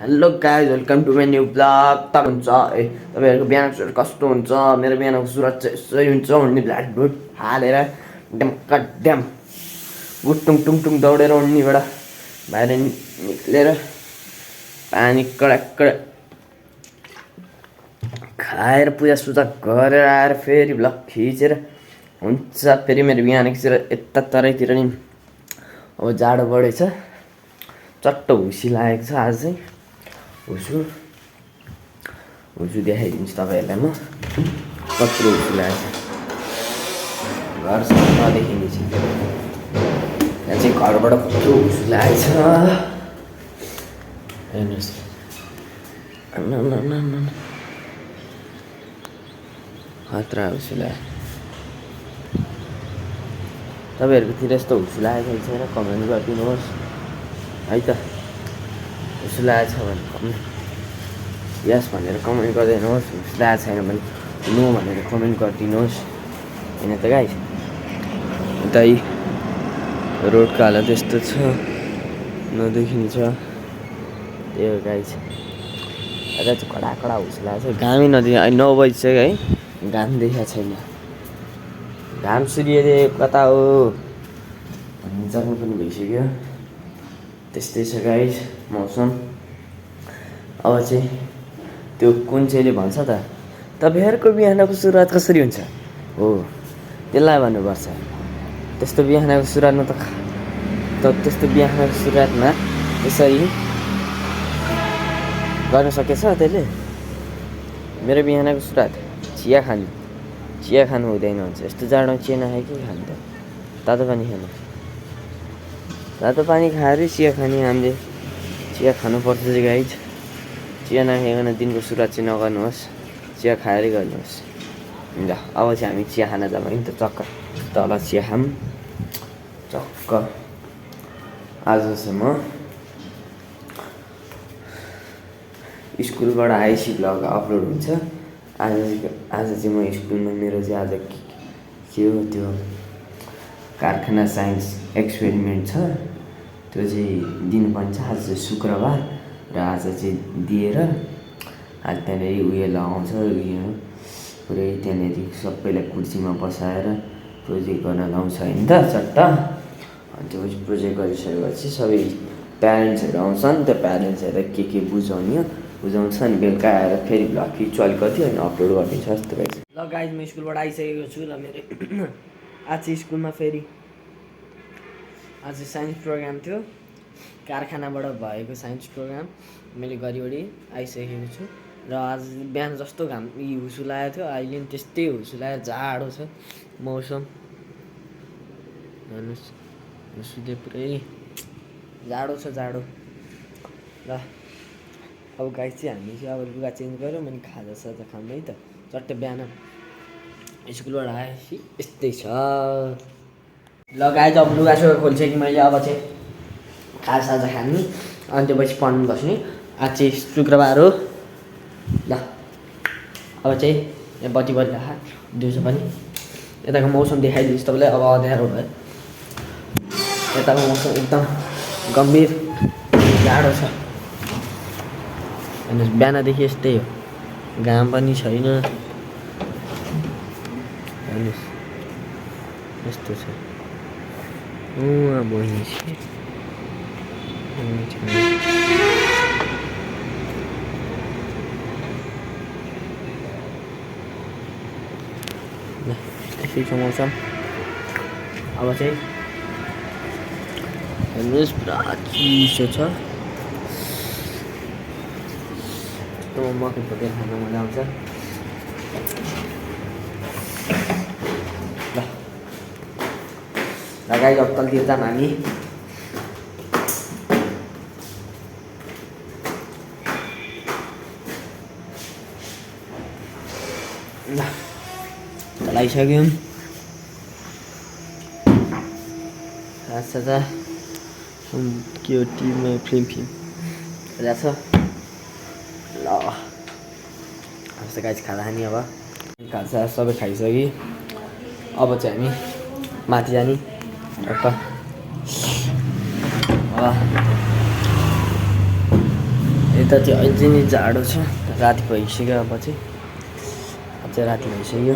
Hello guys welcome to my new blog. तपाईँहरूको बिहान सुरु कस्तो हुन्छ? मेरो बिहानको सुरुवात चाहिँ यसरी हुन्छ भन्ने भ्ल्याट भुट हालेर एकदम कड्याम बुटुङ टुङ टुङ दौडेर उन्नीबाट बाहिर निक्लेर पानी कडा खाएर पूजासुजा गरेर आएर फेरि ब्लग खिचेर हुन्छ। फेरि मेरो बिहानतिर यता तराईतिर नि अब जाडो बढेछ, चट्ट हुसी लागेको छ। आज चाहिँ हुसु देखाइदिन्छु तपाईँहरूलाई म कत्रो हुसी लागेको छ। घरसम्म नदेखिने चाहिँ यहाँ चाहिँ घरबाट कत्रो हुसी लागेको छ हेर्नुहोस्। खतरा हुसी लाग्यो। तपाईँहरूकोतिर यस्तो हुसी लागेको छैन? कमेन्ट गरिदिनुहोस् है त। हुसी लागेको छ भने कमेन्ट यस भनेर कमेन्ट गरिदिनुहोस्, हुसी लागेको छैन भने नो भनेर कमेन्ट गरिदिनुहोस् होइन त गाइस। उतै रोडको हालत यस्तो छ, नदेखिन्छ त्यही हो गाइस। अझ चाहिँ कडा हुसी लागेको छ। घामै नदेखि 9 बजिसक्यो है, घाम देखाएको छैन। घाम सूर्य कता हो भन्ने जग्गा पनि भइसक्यो। त्यस्तै छ गाइस मौसम। अब चाहिँ त्यो कुन चाहिँले भन्छ त, तपाईँहरूको बिहानको सुरुवात कसरी हुन्छ हो त्यसलाई भन्नुपर्छ। त्यस्तो बिहानको सुरुवातमा त्यस्तो बिहानको सुरुवातमा यसरी गर्न सकेछ त्यसले? मेरो बिहानको सुरुवात चिया खानु हुँदैन हुन्छ। यस्तो जाडोमा चिया नखाए के खानु त? तातो पानी खानु। तातो पानी खाएर चिया खाने हामीले। चिया खानुपर्छ चाहिँ गाइज। चिया नखाइकन दिनको सुरुवात चाहिँ नगर्नुहोस्, चिया खाएरै गर्नुहोस्। ल अब चाहिँ हामी चिया खान जाऊँ है त। चक्क तल चिया खाऊँ चक्क। आज चाहिँ म स्कुलबाट आएपछि भ्लग अपलोड हुन्छ। आज चाहिँ म स्कुलमा मेरो चाहिँ आज के हो त्यो कारखाना साइन्स एक्सपेरिमेन्ट छ, त्यो चाहिँ दिनुपर्ने छ। आज चाहिँ शुक्रबार र आज चाहिँ दिएर आज त्यहाँनिर उयो लगाउँछ, उयो पुरै त्यहाँनिर सबैलाई कुर्सीमा बसाएर प्रोजेक्ट गर्न लाउँछ होइन त चट्ट। अनि त्यो प्रोजेक्ट गरिसकेपछि सबै प्यारेन्ट्सहरू आउँछन्। त्यो प्यारेन्ट्सहरूलाई के बुझाउँछ अनि बेलुका आएर फेरि भ्लग खिच्छु अलिकति अनि अपलोड गरिदिन्छ जस्तो गाइज। ल गाइज म स्कुलबाट आइसकेको छु। ल मेरो आज चाहिँ स्कुलमा फेरि आज साइन्स प्रोग्राम थियो, कारखानाबाट भएको साइन्स प्रोग्राम मैले गरिवरी आइसकेको छु। र आज बिहान जस्तो घाम हुसु लागेको थियो, अहिले पनि त्यस्तै हुसु लागेको, जाडो छ मौसम हेर्नुहोस्। हुसुले पुरै जाडो छ जाडो। ल अब गाइस चाहिँ हामी चाहिँ अब लुगा चेन्ज गऱ्यौँ अनि खाजासाजा खाऊँ है त। चट्ट बिहान स्कुलबाट आएपछि यस्तै छ। ल गाइस अब लुगासुगा खोलिसकेँ मैले। अब चाहिँ खाजासाजा खाने अनि त्यो पछि पढ्नु बस्ने। आज चाहिँ शुक्रबार हो। ल अब चाहिँ यहाँ बत्ती बलिरहेको दिउँसो पनि। यताको मौसम देखाइदिन्छु तपाईँलाई। अब अँध्यारो भयो, यताको मौसम एकदम गम्भीर जाडो छ हेर्नुहोस्। बिहानदेखि यस्तै हो, घाम पनि छैन हेर्नुहोस् यस्तो छ। बहिनी यसै छ मौसम। अब चाहिँ हेर्नुहोस् पुरा चिसो छ। मकै पकाएर खान मजा आउँछ। ल गाइस अब तलतिर जाऊँ हामी। ल चलाइसक्यौँ साथसाथ के हो टिभीमा फिल्म रहेछ। ल अब चाहिँ गाइस खाना खाने। अब खाजा सबै खाइसक्यो। अब चाहिँ हामी माथि जाने यता चाहिँ अझै नै जाडो छ राति भइसक्यो अब चाहिँ अझै राति भइसक्यो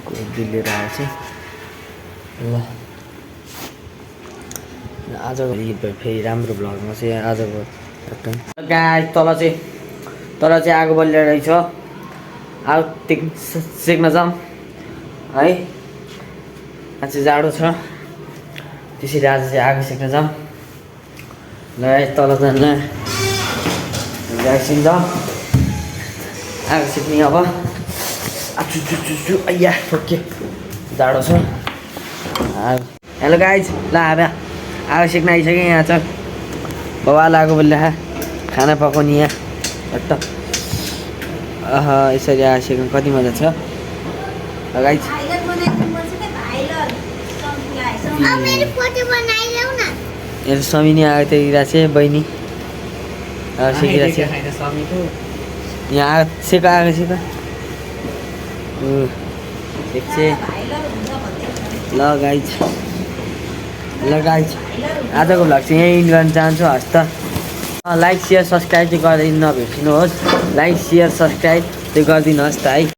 कोही लिएर आएछ ल आजको फेरि राम्रो भ्लगमा चाहिँ आजको गाई तल चाहिँ आगो बलिरहेको रहेछ आगो सेक्न जाउँ है आज चाहिँ जाडो छ त्यसरी आज चाहिँ आगो सेक्न जाउँ ल तल जान्न एकछिन जाउँ आगो सेक्ने अब अय्या ठोके जाडो छ हेलो गाइज ल अब आगो सेक्न आइसक्यो यहाँ छ बाबाले आगो बलिरहेको खाना पकाउने यहाँ हट्ट यसरी आगो सेक्नु कति मजा छ गाइज यहाँ समिनी आगो तेरिरहेको छ बहिनी आगो सेकिरहेको छ यहाँ आगो सेका ल गाइज आजको भ्लग चाहिँ यहीँ इन्ड गर्न चाहन्छु हस् त लाइक सेयर सब्सक्राइब चाहिँ गरिदिनु नबिर्सिनुहोस् लाइक सेयर सब्सक्राइब चाहिँ गरिदिनुहोस् त है।